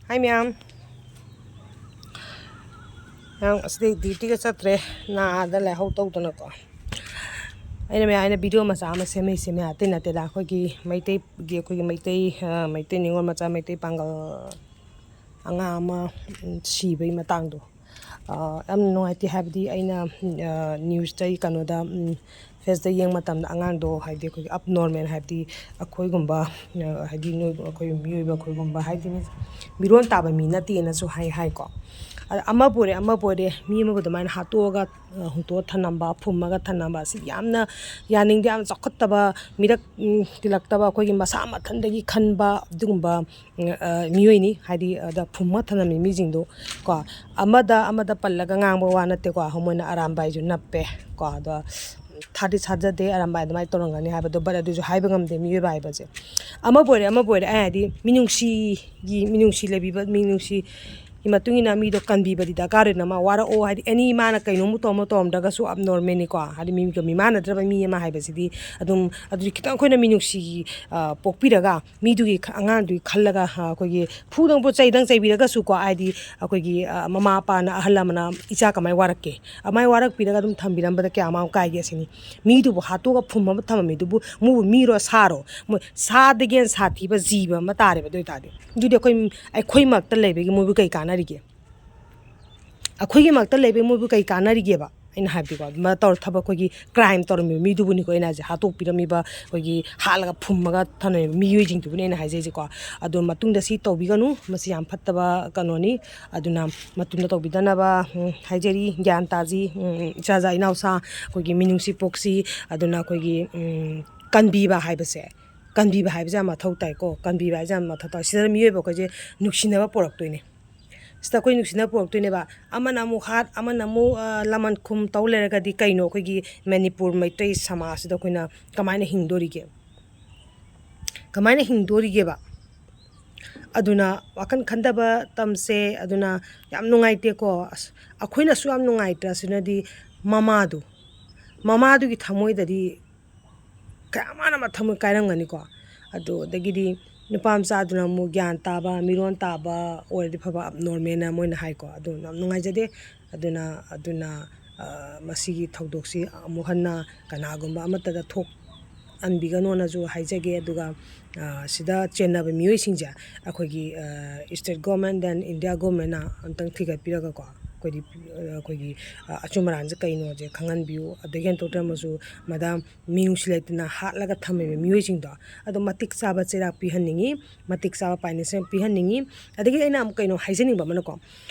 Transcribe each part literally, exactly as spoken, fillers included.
ꯍꯥꯏ ꯃꯌꯥꯝ, ꯃꯌꯥꯝ ꯑꯁꯤꯗꯩ ꯗ꯭ꯌꯨꯇꯤꯒ ꯆꯠꯇ꯭ꯔꯦ, ꯅꯥꯗ ꯂꯥꯏꯍꯧ ꯇꯧꯗꯅꯀꯣ꯫ ꯑꯩꯅ ꯃꯌꯥꯝ, ꯑꯩꯅ ꯚꯤꯗꯤꯑꯣ ꯃꯆꯥ ꯑꯃ ꯁꯦꯝꯃꯛꯏꯁꯦ ꯃꯌꯥꯝ ꯑꯇꯩ ꯅꯠꯇꯦꯗ, ꯑꯩꯈꯣꯏꯒꯤ ꯃꯩꯇꯩꯒꯤ, ꯑꯩꯈꯣꯏꯒꯤ ꯃꯩꯇꯩ, ꯑ, ꯃꯩꯇꯩ ꯅꯤꯉꯣꯜ ꯃꯆꯥ, ꯃꯩꯇꯩ ꯄꯥꯡꯒꯜ ꯑꯉꯥꯡ ꯑꯃ, ꯎꯝ, ꯁꯤꯕꯒꯤ ꯃꯇꯥꯡꯗꯣ꯫ ꯑ, ꯌꯥꯝ ꯅꯨꯡꯉꯥꯏꯇꯦ, ꯍꯥꯏꯕꯗꯤ ꯑꯩꯅ, ꯑ, ꯅ꯭ꯌꯨꯁꯇ, ꯀꯩꯅꯣꯗ, ꯎꯝ, ꯐꯦꯁꯇ ꯌꯦꯡꯕ ꯃꯇꯝꯗ ꯑꯉꯥꯡꯗꯣ, ꯍꯥꯏꯗꯤ ꯑꯩꯈꯣꯏꯒꯤ ꯑꯞ ꯅꯣꯔꯃꯦꯜ, ꯍꯥꯏꯕꯗꯤ ꯑꯩꯈꯣꯏꯒꯨꯝꯕ, ꯑ, ꯍꯥꯏꯗꯤ ꯅꯣꯏ, ꯑꯩꯈꯣꯏ ꯃꯤꯑꯣꯏꯕ ꯑꯩꯈꯣꯏꯒꯨꯝꯕ, ꯍꯥꯏꯗꯤ ꯃꯤꯔꯣꯟ ꯇꯥꯕ ꯃꯤ ꯅꯠꯇꯦꯅꯁꯨ ꯍꯥꯏ, ꯍꯥꯏꯀꯣ꯫ ꯑꯗ ꯑꯃꯕꯨ ꯑꯣꯏꯔꯦ, ꯑꯃꯕꯨ ꯑꯣꯏꯔꯦ, ꯃꯤ ꯑꯃꯕꯨ ꯑꯗꯨꯃꯥꯏꯅ ꯍꯥꯠꯇꯣꯛꯑꯒ, ꯑ, ꯍꯨꯟꯇꯣꯛꯑ ꯊꯝꯂꯝꯕ, ꯐꯨꯝꯃꯒ ꯊꯝꯂꯝꯕ ꯑꯁꯤ ꯌꯥꯝꯅ ꯌꯥꯅꯤꯡꯗꯦ, ꯌꯥꯝꯅ ꯆꯥꯎꯈꯠꯇꯕ ꯃꯤꯔꯛ, ꯎꯝ, ꯇꯤꯜꯂꯛꯇꯕ, ꯑꯩꯈꯣꯏꯒꯤ ꯃꯁꯥ ꯃꯊꯟꯗꯒꯤ ꯈꯟꯕ ꯑꯗꯨꯒꯨꯝꯕ, ꯎꯝ, ꯑ, ꯃꯤꯑꯣꯏꯅꯤ꯫ ꯍꯥꯏꯗꯤ ꯑꯗ ꯐꯨꯝꯃ ꯊꯝꯂꯝꯃꯤ ꯃꯤꯁꯤꯡꯗꯣ ꯀꯣ꯫ ꯑꯃꯗ, ꯑꯃꯗ ꯄꯜꯂꯒ ꯉꯥꯡꯕ ꯋꯥ ꯅꯠꯇꯦꯀꯣ, ꯃꯣꯏꯅ ꯑꯔꯥꯝꯕꯥꯏꯁꯨ ꯅꯞꯄꯦ ꯀꯣ꯫ ꯑꯗꯣ ꯊꯥꯗꯤ ꯊꯥꯖꯗꯦ ꯑꯔꯥꯝꯕꯥꯏ ꯑꯗꯨꯃꯥꯏꯅ ꯇꯧꯔꯝꯒꯅꯤ ꯍꯥꯏꯕꯗꯣ, but ꯑꯗꯨꯁꯨ ꯍꯥꯏꯕ ꯉꯝꯗꯦ ꯃꯤꯑꯣꯏꯕ ꯍꯥꯏꯕꯁꯦ꯫ ꯑꯃꯕꯨ ꯑꯣꯏꯔꯦ, ꯑꯃꯕꯨ ꯑꯣꯏꯔꯦ, ꯑꯩ ꯍꯥꯏꯗꯤ ꯃꯤꯅꯨꯡꯁꯤꯒꯤ, ꯃꯤꯅꯨꯡꯁꯤ ꯂꯩꯕꯤꯕ, ꯃꯤꯅꯨꯡꯁꯤꯒꯤ ꯃꯇꯨꯡ ꯏꯟꯅ ꯃꯤꯗꯣ ꯀꯟꯕꯤꯕꯗꯤ ꯗꯔꯀꯥꯔ ꯑꯣꯏꯅ, ꯃꯥ ꯋꯥꯔꯛꯑꯣ ꯍꯥꯏꯗꯤ, ꯑꯦꯅꯤ ꯃꯥꯅ ꯀꯩꯅꯣꯝꯕꯨ ꯇꯧꯔꯝꯃ ꯇꯧꯔꯝꯗ꯭ꯔꯒꯁꯨ ꯑꯞ ꯅꯣꯔꯃꯦꯜꯅꯤꯀꯣ꯫ ꯍꯥꯏꯗꯤ ꯃꯤꯒ ꯃꯤꯃꯥꯟꯅꯗ꯭ꯔꯕ ꯃꯤ ꯑꯃ ꯍꯥꯏꯕꯁꯤꯗꯤ ꯑꯗꯨꯝ, ꯑꯗꯨꯗꯤ ꯈꯤꯇꯪ ꯑꯩꯈꯣꯏꯅ ꯃꯤꯅꯨꯡꯁꯤꯒꯤ, ꯑ, ꯄꯣꯛꯄꯤꯔꯒ ꯃꯤꯗꯨꯒꯤ ꯈ-, ꯑꯉꯥꯡꯗꯨꯒꯤ ꯈꯜꯂꯒ, ꯑ, ꯑꯩꯈꯣꯏꯒꯤ ꯐꯨꯗꯪꯕꯨ ꯆꯩꯗꯪ ꯆꯩꯕꯤꯔꯒꯁꯨꯀꯣ, ꯍꯥꯏꯗꯤ ꯑꯩꯈꯣꯏꯒꯤ, ꯑ, ꯃꯃꯥ ꯃꯄꯥꯅ, ꯑꯍꯜ ꯂꯃꯟꯅ ꯏꯆꯥ ꯀꯃꯥꯏꯅ ꯋꯥꯔꯛꯀꯦ? ꯑꯗꯨꯃꯥꯏꯅ ꯋꯥꯔꯛꯄꯤꯔꯒ ꯑꯗꯨꯝ ꯊꯝꯕꯤꯔꯝꯕꯗ ꯀꯌꯥ ꯑꯃ ꯀꯥꯏꯒꯦ ꯁꯤꯅꯤ꯫ ꯃꯤꯗꯨꯕꯨ ꯍꯥꯠꯇꯣꯛꯑꯒ ꯐꯨꯝꯃꯒ ꯊꯝꯃꯝꯃꯤꯗꯨꯕꯨ ꯃꯣꯏꯕꯨ ꯃꯤꯔꯣ ꯁꯥꯔꯣ? ꯃꯣꯏ ꯁꯥꯗꯒꯤ ꯍꯦꯟꯅ ꯁꯥꯊꯤꯕ ꯖꯤꯕ ꯑꯃ ꯇꯥꯔꯦꯕ꯫ ꯑꯗꯨ ꯑꯣꯏꯇꯥꯔꯗꯤ ꯑꯗꯨꯗꯤ ꯑꯩꯈꯣꯏ, ꯑꯩꯈꯣꯏꯃꯛꯇ ꯂꯩꯕꯒꯤ ꯃꯣꯏꯕꯨ ꯀꯩ ꯀꯥꯟꯅꯔꯤꯒꯦ? ꯑꯩꯈꯣꯏꯒꯤꯃꯛꯇ ꯂꯩꯕꯒꯤ ꯃꯣꯏꯕꯨ ꯀꯩ ꯀꯥꯟꯅꯔꯤꯒꯦꯕ? ꯑꯩꯅ ꯍꯥꯏꯕꯗꯤꯀꯣ, ꯑꯗꯨꯃꯥꯏꯅ ꯇꯧꯔ ꯊꯕꯛ, ꯑꯩꯈꯣꯏꯒꯤ ꯀ꯭ꯔꯥꯏꯝ ꯇꯧꯔꯝꯃꯤꯕ ꯃꯤꯗꯨꯕꯨꯅꯤꯀꯣ ꯑꯩꯅ ꯍꯥꯏꯁꯦ, ꯍꯥꯠꯇꯣꯛꯄꯤꯔꯝꯃꯤꯕ, ꯑꯩꯈꯣꯏꯒꯤ ꯍꯥꯠꯂꯒ ꯐꯨꯝꯃꯒ ꯊꯝꯂꯝꯃꯤꯕ ꯃꯤꯑꯣꯏꯁꯤꯡꯗꯨꯕꯨꯅꯦ ꯑꯩꯅ ꯍꯥꯏꯖꯩꯁꯦꯀꯣ꯫ ꯑꯗꯣ ꯃꯇꯨꯡꯗ ꯁꯤ ꯇꯧꯕꯤꯒꯅꯨ, ꯃꯁꯤ ꯌꯥꯝ ꯐꯠꯇꯕ ꯀꯩꯅꯣꯅꯤ꯫ ꯑꯗꯨꯅ ꯃꯇꯨꯡꯗ ꯇꯧꯕꯤꯗꯅꯕ, ꯎꯝ, ꯍꯥꯏꯖꯔꯤ, ꯒ꯭ꯌꯥꯟ ꯇꯥꯁꯤ, ꯎꯝ, ꯏꯆꯥꯖꯥ ꯏꯅꯥꯎꯁꯥ ꯑꯩꯈꯣꯏꯒꯤ ꯃꯤꯅꯨꯡꯁꯤ ꯄꯣꯛꯁꯤ꯫ ꯑꯗꯨꯅ ꯑꯩꯈꯣꯏꯒꯤ, ꯎꯝ, ꯀꯟꯕꯤꯕ ꯍꯥꯏꯕꯁꯦ, ꯀꯟꯕꯤꯕ ꯍꯥꯏꯕꯁꯦ ꯌꯥꯝ ꯃꯊꯧ ꯇꯥꯏꯀꯣ꯫ ꯀꯟꯕꯤꯕ ꯍꯥꯏꯁꯦ ꯌꯥꯝ ꯃꯊꯧ ꯇꯥꯏ꯫ ꯁꯤꯗ ꯃꯤꯑꯣꯏꯕ ꯑꯩꯈꯣꯏꯁꯦ ꯅꯨꯡꯁꯤꯅꯕ ꯄꯣꯔꯛꯇꯣꯏꯅꯦ꯫ ꯁꯤꯗ ꯑꯩꯈꯣꯏ ꯅꯨꯡꯁꯤꯅꯕ ꯄꯣꯔꯛꯇꯣꯏꯅꯦꯕ꯫ ꯑꯃꯅ ꯑꯃꯨꯛ ꯍꯥꯠ, ꯑꯃꯅ ꯑꯃꯨꯛ, ꯑ, ꯂꯃꯟ ꯈꯨꯝ ꯇꯧ ꯂꯩꯔꯒꯗꯤ ꯀꯩꯅꯣ ꯑꯩꯈꯣꯏꯒꯤ ꯃꯅꯤꯄꯨꯔ ꯃꯩꯇꯩ ꯁꯃꯥꯖꯁꯤꯗ ꯑꯩꯈꯣꯏꯅ ꯀꯃꯥꯏꯅ ꯍꯤꯡꯗꯣꯔꯤꯒꯦ? ꯀꯃꯥꯏꯅ ꯍꯤꯡꯗꯣꯔꯤꯒꯦꯕ? ꯑꯗꯨꯅ ꯋꯥꯈꯜ ꯈꯟꯊꯕ ꯇꯝꯁꯦ꯫ ꯑꯗꯨꯅ ꯌꯥꯝ ꯅꯨꯡꯉꯥꯏꯇꯦꯀꯣ꯫ ꯑꯁ, ꯑꯩꯈꯣꯏꯅꯁꯨ ꯌꯥꯝ ꯅꯨꯡꯉꯥꯏꯇ꯭ꯔꯁꯤꯅꯗꯤ ꯃꯃꯥꯗꯨ, ꯃꯃꯥꯗꯨꯒꯤ ꯊꯃꯣꯏꯗꯗꯤ ꯀꯌꯥ ꯃꯥꯅ ꯃꯊꯃꯣꯏ ꯀꯥꯏꯔꯝꯒꯅꯤꯀꯣ꯫ ꯑꯗꯣ ꯑꯗꯒꯤꯗꯤ ꯅꯨꯄꯥ ꯃꯆꯥꯗꯨꯅ ꯑꯃꯨꯛ ꯒ꯭ꯌꯥꯟ ꯇꯥꯕ, ꯃꯤꯔꯣꯟ ꯇꯥꯕ ꯑꯣꯏꯔꯗꯤ ꯐꯕ, ꯑꯕꯅꯣꯔꯃꯦꯜꯅ ꯃꯣꯏꯅ ꯍꯥꯏꯀꯣ꯫ ꯑꯗꯨ ꯌꯥꯝ ꯅꯨꯡꯉꯥꯏꯖꯗꯦ꯫ ꯑꯗꯨꯅ, ꯑꯗꯨꯅ, ꯑ, ꯃꯁꯤꯒꯤ ꯊꯧꯗꯣꯛꯁꯤ ꯑꯃꯨꯛ ꯍꯟꯅ ꯀꯅꯥꯒꯨꯝꯕ ꯑꯃꯠꯇꯗ ꯊꯣꯛꯍꯟꯕꯤꯒꯅꯣꯅꯁꯨ ꯍꯥꯏꯖꯒꯦ꯫ ꯑꯗꯨꯒ, ꯑ, ꯁꯤꯗ ꯆꯦꯟꯅꯕ ꯃꯤꯑꯣꯏꯁꯤꯡꯁꯦ ꯑꯩꯈꯣꯏꯒꯤ, ꯑ, state government and India governmentꯅ ꯑꯝꯇꯪ ꯊꯤꯒꯠꯄꯤꯔꯒꯀꯣ, ꯑꯩꯈꯣꯏꯗꯤ, ꯑ, ꯑꯩꯈꯣꯏꯒꯤ, ꯑ, ꯑꯆꯨꯝ ꯑꯔꯥꯟꯁꯦ ꯀꯩꯅꯣꯁꯦ ꯈꯪꯍꯟꯕꯤꯌꯨ꯫ ꯑꯗꯒꯤ ꯍꯦꯟꯗꯣꯛꯇ꯭ꯔꯃꯁꯨ ꯃꯗꯥꯝ ꯃꯤꯅꯨꯡꯁꯤ ꯂꯩꯇꯅ ꯍꯥꯠꯂꯒ ꯊꯝꯃꯤꯕ ꯃꯤꯑꯣꯏꯁꯤꯡꯗꯣ, ꯑꯗꯣ ꯃꯇꯤꯛ ꯆꯥꯕ ꯆꯩꯔꯥꯛ ꯄꯤꯍꯟꯅꯤꯡꯉꯤ, ꯃꯇꯤꯛ ꯆꯥꯕ punishment ꯄꯤꯍꯟꯅꯤꯡꯉꯤ꯫ ꯑꯗꯒꯤ ꯑꯩꯅ ꯑꯃꯨꯛ ꯀꯩꯅꯣ ꯍꯥꯏꯖꯅꯤꯡꯕ ꯑꯃꯅꯀꯣ,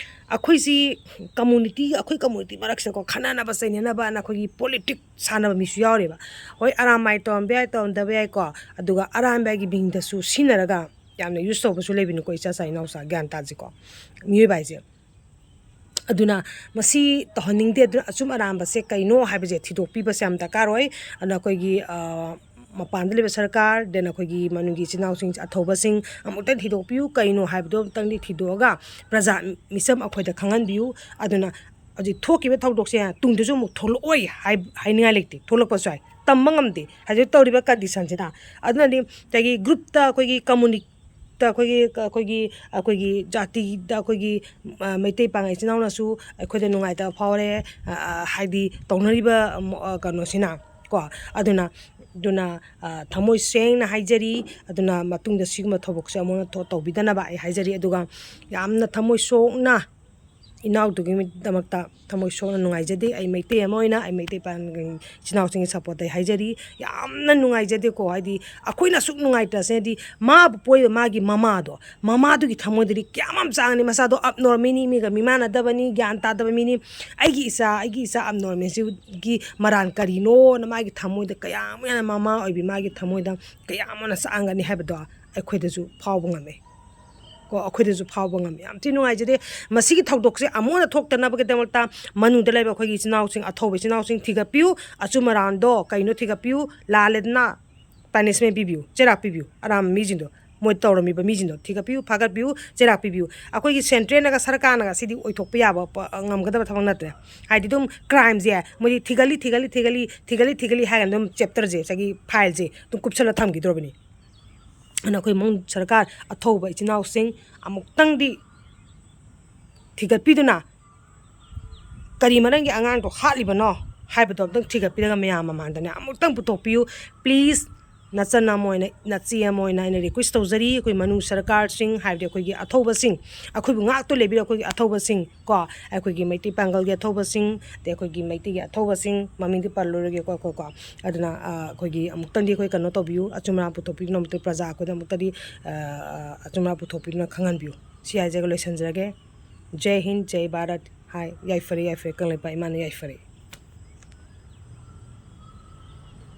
ꯑꯩꯈꯣꯏꯁꯤ community, ꯑꯩꯈꯣꯏ community ꯃꯔꯛꯁꯤꯗꯀꯣ ꯈꯠꯅꯅꯕ ꯆꯩꯅꯅꯕꯅ ꯑꯩꯈꯣꯏꯒꯤ politics ꯁꯥꯟꯅꯕ ꯃꯤꯁꯨ ꯌꯥꯎꯔꯦꯕ꯫ ꯍꯣꯏ, ꯑꯔꯥꯟꯕ ꯍꯥꯏ ꯇꯧꯔꯝꯕ ꯌꯥꯏ, ꯇꯧꯔꯝꯗꯕ ꯌꯥꯏꯀꯣ, ꯑꯗꯨꯒ ꯑꯔꯥꯟꯕꯒꯤ ꯃꯤꯡꯗꯁꯨ ꯁꯤꯖꯤꯟꯅꯔꯒ ꯌꯥꯝꯅ use ꯇꯧꯕꯁꯨ ꯂꯩꯕꯅꯤꯀꯣ, ꯏꯆꯥ ꯏꯆꯥ ꯏꯅꯥꯎꯆꯥ, ꯒ꯭ꯌꯥꯟ ꯇꯥꯁꯤꯀꯣ, ꯃꯤꯑꯣꯏꯕ ꯍꯥꯏꯁꯦ꯫ ꯑꯗꯨꯅ ꯃꯁꯤ ꯇꯧꯍꯟꯅꯤꯡꯗꯦ꯫ ꯑꯗꯨꯅ ꯑꯆꯨꯝ ꯑꯔꯥꯟꯕꯁꯦ ꯀꯩꯅꯣ ꯍꯥꯏꯕꯁꯦ ꯊꯤꯗꯣꯛꯄꯤꯕꯁꯦ ꯌꯥꯝ ꯗꯔꯀꯥꯔ ꯑꯣꯏ꯫ ꯑꯗꯨꯅ ꯑꯩꯈꯣꯏꯒꯤ, ꯑ, ꯃꯄꯥꯟꯗ ꯂꯩꯕ ꯁꯔꯀꯥꯔ, then ꯑꯩꯈꯣꯏꯒꯤ ꯃꯅꯨꯡꯒꯤ ꯏꯆꯤꯟ ꯏꯅꯥꯎꯁꯤꯡ, ꯑꯊꯧꯕꯁꯤꯡ ꯑꯃꯨꯛꯇꯪ ꯊꯤꯗꯣꯛꯄꯤꯌꯨ꯫ ꯀꯩꯅꯣ ꯍꯥꯏꯕꯗꯣ ꯑꯃꯨꯛꯇꯪꯗꯤ ꯊꯤꯗꯣꯛꯑꯒ ꯄ꯭ꯔꯖꯥ ꯃꯤꯆꯝ ꯑꯩꯈꯣꯏꯗ ꯈꯪꯍꯟꯕꯤꯌꯨ꯫ ꯑꯗꯨꯅ ꯍꯧꯖꯤꯛ ꯊꯣꯛꯈꯤꯕ ꯊꯧꯗꯣꯛꯁꯦ ꯇꯨꯡꯗꯁꯨ ꯑꯃꯨꯛ ꯊꯣꯛꯂꯛꯑꯣꯏ ꯍꯥꯏ-, ꯍꯥꯏꯅꯤꯡꯉꯥꯏ ꯂꯩꯇꯦ꯫ ꯊꯣꯛꯂꯛꯄꯁꯨ ꯌꯥꯏ, ꯇꯝꯕ ꯉꯝꯗꯦ ꯍꯧꯖꯤꯛ ꯇꯧꯔꯤꯕ conditionꯁꯤꯅ꯫ ꯑꯗꯨꯅꯗꯤ ꯉꯁꯥꯏꯒꯤ groupꯇ ꯑꯩꯈꯣꯏꯒꯤ community ꯇ ꯑꯩꯈꯣꯏꯒꯤ, ꯑꯩꯈꯣꯏꯒꯤ, ꯑꯩꯈꯣꯏꯒꯤ ꯖꯥꯇꯤꯗ ꯑꯩꯈꯣꯏꯒꯤ, ꯑ, ꯃꯩꯇꯩ ꯄꯥꯉꯜ ꯏꯆꯤꯟ ꯏꯅꯥꯎꯅꯁꯨ ꯑꯩꯈꯣꯏꯗ ꯅꯨꯡꯉꯥꯏꯇꯕ ꯐꯥꯎꯔꯦ, ꯑ, ꯑ, ꯍꯥꯏꯗꯤ ꯇꯧꯅꯔꯤꯕ, ꯑ, ꯃ-, ꯑ, ꯀꯩꯅꯣꯁꯤꯅ ꯀꯣ꯫ ꯑꯗꯨꯅ, ꯑꯗꯨꯅ, ꯑ, ꯊꯃꯣꯏ ꯁꯦꯡꯅ ꯍꯥꯏꯖꯔꯤ꯫ ꯑꯗꯨꯅ ꯃꯇꯨꯡꯗ ꯁꯤꯒꯨꯝꯕ ꯊꯕꯛꯁꯦ ꯑꯃꯨꯛ ꯍꯟꯅ ꯊꯣ-, ꯇꯧꯕꯤꯗꯅꯕ ꯑꯩ ꯍꯥꯏꯖꯔꯤ꯫ ꯑꯗꯨꯒ ꯌꯥꯝꯅ ꯊꯃꯣꯏ ꯁꯣꯛꯅ ꯏꯅꯥꯎꯗꯨꯒꯤꯗꯃꯛꯇ ꯊꯃꯣꯏ ꯁꯣꯛꯅ ꯅꯨꯡꯉꯥꯏꯖꯗꯦ꯫ ꯑꯩ ꯃꯩꯇꯩ ꯑꯃ ꯑꯣꯏꯅ, ꯑꯩ ꯃꯩꯇꯩ ꯄꯥꯉꯜ ꯏꯆꯤꯟ ꯏꯅꯥꯎꯁꯤꯡꯒꯤ supportꯇ ꯑꯩ ꯍꯥꯏꯖꯔꯤ꯫ ꯌꯥꯝꯅ ꯅꯨꯡꯉꯥꯏꯖꯗꯦꯀꯣ꯫ ꯍꯥꯏꯗꯤ ꯑꯩꯈꯣꯏꯅ ꯑꯁꯨꯛ ꯅꯨꯡꯉꯥꯏꯇ꯭ꯔꯁꯦ, ꯍꯥꯏꯗꯤ ꯃꯥꯕꯨ ꯄꯣꯛꯏꯕ ꯃꯥꯒꯤ ꯃꯃꯥꯗꯣ, ꯃꯃꯥꯗꯨꯒꯤ ꯊꯃꯣꯏꯗꯗꯤ ꯀꯌꯥꯝ ꯌꯥꯝ ꯆꯥꯡꯅꯤ꯫ ꯃꯆꯥꯗꯣ abnormalꯅꯤ, ꯃꯤꯒ ꯃꯤꯃꯥꯟꯅꯗꯕꯅꯤ, ꯒ꯭ꯌꯥꯟ ꯇꯥꯗꯕ ꯃꯤꯅꯤ꯫ ꯑꯩꯒꯤ ꯏꯆꯥ, ꯑꯩꯒꯤ ꯏꯆꯥ abnormalꯁꯤꯒꯤ ꯃꯔꯥꯟ ꯀꯔꯤꯅꯣꯅ ꯃꯥꯒꯤ ꯊꯃꯣꯏꯗ ꯀꯌꯥꯃꯨꯛ ꯌꯥꯝꯅ, ꯃꯃꯥ ꯑꯣꯏꯕꯤ ꯃꯥꯒꯤ ꯊꯃꯣꯏꯗ ꯀꯌꯥꯃꯨꯛ ꯌꯥꯝꯅ ꯆꯥꯛꯑꯝꯒꯅꯤ ꯍꯥꯏꯕꯗꯣ ꯑꯩꯈꯣꯏꯗꯁꯨ ꯐꯥꯎꯕ ꯉꯝꯃꯦ꯫ ꯀꯣ, ꯑꯩꯈꯣꯏꯗꯁꯨ ꯐꯥꯎꯕ ꯉꯝꯃꯤ꯫ ꯌꯥꯝ ꯊꯤ ꯅꯨꯡꯉꯥꯏꯖꯗꯦ꯫ ꯃꯁꯤꯒꯤ ꯊꯧꯗꯣꯛꯁꯦ ꯑꯃꯨꯛ ꯍꯟꯅ ꯊꯣꯛꯇꯅꯕꯒꯤꯗꯃꯛꯇ ꯃꯅꯨꯡꯗ ꯂꯩꯕ ꯑꯩꯈꯣꯏꯒꯤ ꯏꯆꯤꯟ ꯏꯅꯥꯎꯁꯤꯡ, ꯑꯊꯧꯕ ꯏꯆꯤꯟ ꯏꯅꯥꯎꯁꯤꯡ ꯊꯤꯒꯠꯄꯤꯌꯨ꯫ ꯑꯆꯨꯝ ꯑꯔꯥꯟꯗꯣ ꯀꯩꯅꯣ ꯊꯤꯒꯠꯄꯤꯌꯨ꯫ ꯂꯥꯜꯂꯦꯗꯅ punishment ꯄꯤꯕꯤꯌꯨ, ꯆꯩꯔꯥꯛ ꯄꯤꯕꯤꯌꯨ꯫ ꯑꯔꯥꯟꯕ ꯃꯤꯁꯤꯡꯗꯣ, ꯃꯣꯏ ꯇꯧꯔꯝꯃꯤꯕ ꯃꯤꯁꯤꯡꯗꯣ ꯊꯤꯒꯠꯄꯤꯌꯨ, ꯐꯥꯒꯠꯄꯤꯌꯨ, ꯆꯩꯔꯥꯛ ꯄꯤꯕꯤꯌꯨ꯫ ꯑꯩꯈꯣꯏꯒꯤ centreꯅꯒ, ꯁꯔꯀꯥꯔꯅꯒ ꯁꯤꯗꯤ ꯑꯣꯏꯊꯣꯛꯄ ꯌꯥꯕ ꯄ-, ꯉꯝꯒꯗꯕ ꯊꯕꯛ ꯅꯠꯇ꯭ꯔꯦ꯫ ꯍꯥꯏꯗꯤ ꯑꯗꯨꯝ crimeꯁꯦ ꯃꯣꯏꯗꯤ ꯊꯤꯒꯠꯂꯤ, ꯊꯤꯒꯠꯂꯤ, ꯊꯤꯒꯠꯂꯤ, ꯊꯤꯒꯠꯂꯤ, ꯊꯤꯒꯠꯂꯤ ꯍꯥꯏꯔꯒ ꯑꯗꯨꯝ chapterꯁꯦ, ꯉꯁꯥꯏꯒꯤ fileꯁꯦ ꯑꯗꯨꯝ ꯀꯨꯞꯁꯜꯂ ꯊꯝꯈꯤꯗ꯭ꯔꯣꯕꯅꯤ꯫ ꯑꯗꯨꯅ ꯑꯩꯈꯣꯏ ꯃꯣꯟ ꯁꯔꯀꯥꯔ ꯑꯊꯧꯕ ꯏꯆꯤꯟ ꯏꯅꯥꯎꯁꯤꯡ ꯑꯃꯨꯛꯇꯪꯗꯤ ꯊꯤꯒꯠꯄꯤꯗꯨꯅ, ꯀꯔꯤ ꯃꯔꯝꯒꯤ ꯑꯉꯥꯡꯗꯣ ꯍꯥꯠꯂꯤꯕꯅꯣ ꯍꯥꯏꯕꯗꯣ ꯑꯝꯇꯪ ꯊꯤꯒꯠꯄꯤꯔꯒ ꯃꯌꯥꯝ ꯃꯃꯥꯡꯗꯅꯦ ꯑꯃꯨꯛꯇꯪ ꯄꯨꯊꯣꯛꯄꯤꯌꯨ꯫ Please, ꯅꯆꯟ ꯑꯃ ꯑꯣꯏꯅ, ꯅꯆꯦ ꯑꯃ ꯑꯣꯏꯅ ꯑꯩꯅ request ꯇꯧꯖꯔꯤ, ꯑꯩꯈꯣꯏ ꯃꯅꯨ ꯁꯔꯀꯥꯔꯁꯤꯡ, ꯍꯥꯏꯕꯗꯤ ꯑꯩꯈꯣꯏꯒꯤ ꯑꯊꯧꯕꯁꯤꯡ, ꯑꯩꯈꯣꯏꯕꯨ ꯉꯥꯛꯇꯨ ꯂꯩꯕꯤꯔ ꯑꯩꯈꯣꯏꯒꯤ ꯑꯊꯧꯕꯁꯤꯡ ꯀꯣ, ꯑꯩꯈꯣꯏꯒꯤ ꯃꯩꯇꯩ ꯄꯥꯡꯒꯜꯒꯤ ꯑꯊꯧꯕꯁꯤꯡ, ꯑꯗꯩ ꯑꯩꯈꯣꯏꯒꯤ ꯃꯩꯇꯩꯒꯤ ꯑꯊꯧꯕꯁꯤꯡ, ꯃꯃꯤꯡꯗꯤ ꯄꯜꯂꯔꯣꯏꯒꯦꯀꯣ, ꯀꯣ, ꯀꯣ꯫ ꯑꯗꯨꯅ, ꯑ, ꯑꯩꯈꯣꯏꯒꯤ ꯑꯃꯨꯛꯇꯪꯗꯤ ꯑꯩꯈꯣꯏ ꯀꯩꯅꯣ ꯇꯧꯕꯤꯌꯨ, ꯑꯆꯨꯝ ꯑꯔꯥꯟ ꯄꯨꯊꯣꯛꯄꯤꯗꯨꯅ ꯑꯃꯨꯛꯇꯪ ꯄ꯭ꯔꯖꯥ ꯑꯩꯈꯣꯏꯗ ꯑꯃꯨꯛꯇꯗꯤ, ꯑ, ꯑ, ꯑꯆꯨꯝ ꯑꯔꯥꯟ ꯄꯨꯊꯣꯛꯄꯤꯗꯨꯅ ꯈꯪꯍꯟꯕꯤꯌꯨ꯫ ꯁꯤ ꯍꯥꯏꯖꯔꯒ ꯂꯣꯏꯁꯤꯟꯖꯔꯒꯦ꯫ ꯖꯩ ꯍꯤꯟꯗ, ꯖꯩ ꯚꯥꯔꯠ꯫ ꯍꯥꯏ, ꯌꯥꯏꯐꯔꯦ, ꯌꯥꯏꯐꯔꯦ, ꯀꯪꯂꯩꯄꯥꯛ ꯏꯃꯥꯅ ꯌꯥꯏꯐꯔꯦ꯫